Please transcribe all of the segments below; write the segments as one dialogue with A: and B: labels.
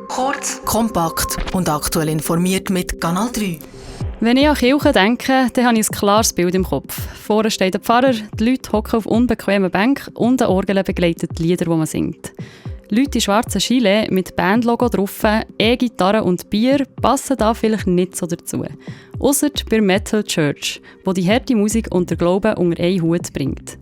A: Kurz, kompakt und aktuell informiert mit Kanal 3.
B: Wenn ich an Kirche denke, dann habe ich ein klares Bild im Kopf. Vorne steht der Pfarrer, die Leute hocken auf unbequemen Bänken und eine Orgel begleitet die Lieder, die man singt. Leute in schwarzen Gilet mit Bandlogo drauf, E-Gitarre und Bier passen da vielleicht nicht so dazu. Ausser bei Metal Church, wo die harte Musik und der Glauben unter einen Hut bringt.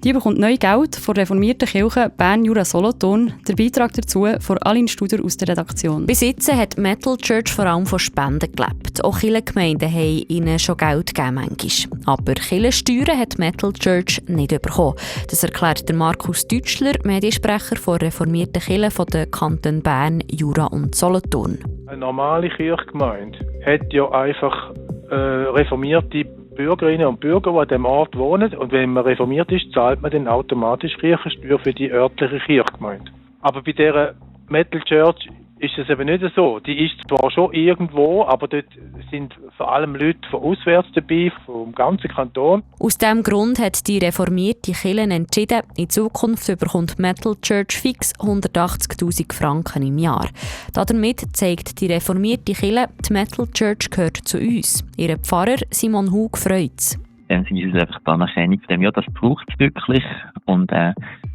B: Die bekommt neu Geld von der reformierten Kirche Bern-Jura-Solothurn. Der Beitrag dazu von Aline Studer aus der Redaktion.
C: Bis jetzt hat Metal Church vor allem von Spenden gelebt. Auch Kirchengemeinden haben ihnen schon Geld gegeben manchmal. Aber Kirchensteuern hat Metal Church nicht bekommen. Das erklärt der Markus Deutschler, Mediensprecher der reformierten Kirche von den Kantonen Bern, Jura und Solothurn.
D: Eine normale Kirchgemeinde hat ja einfach reformierte Bürgerinnen und Bürger, die an diesem Ort wohnen. Und wenn man reformiert ist, zahlt man dann automatisch Kirchensteuer für die örtliche Kirchgemeinde. Aber bei dieser Metal Church ist es eben nicht so. Die ist zwar schon irgendwo, aber dort sind vor allem Leute von auswärts dabei, vom ganzen Kanton.
C: Aus diesem Grund hat die reformierte Kirche entschieden, in Zukunft bekommt Metal Church fix 180'000 Franken im Jahr. Damit zeigt die reformierte Kirche, die Metal Church gehört zu uns. Ihr Pfarrer Simon Hug freut es.
E: Dann ist es einfach die Anerkennung von dem, ja, das braucht es wirklich. Und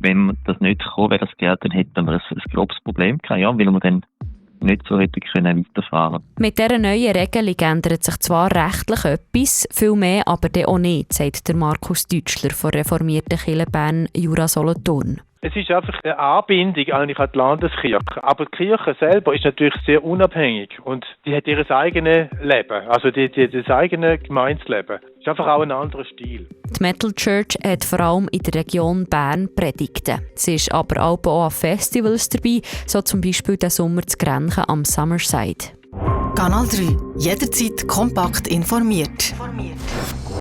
E: wenn das nicht gekommen wäre, das Geld, dann hätten wir ein grobes Problem gehabt, ja, weil wir dann nicht so hätten können weiterfahren.
C: Mit dieser neuen Regelung ändert sich zwar rechtlich etwas, viel mehr aber dann auch nicht, sagt der Markus Deutschler von reformierten Kirche Bern-Jura-Solothurn.
D: Es ist einfach eine Anbindung eigentlich an die Landeskirche. Aber die Kirche selber ist natürlich sehr unabhängig und die hat ihr eigenes Leben, also das eigene Gemeinsleben. Es ist einfach auch ein anderer Stil.
C: Die Metal Church hat vor allem in der Region Bern Predigten. Sie ist aber auch an Festivals dabei, so zum Beispiel den Sommer zu Grenchen am Summerside.
A: Kanal 3. Jederzeit kompakt informiert.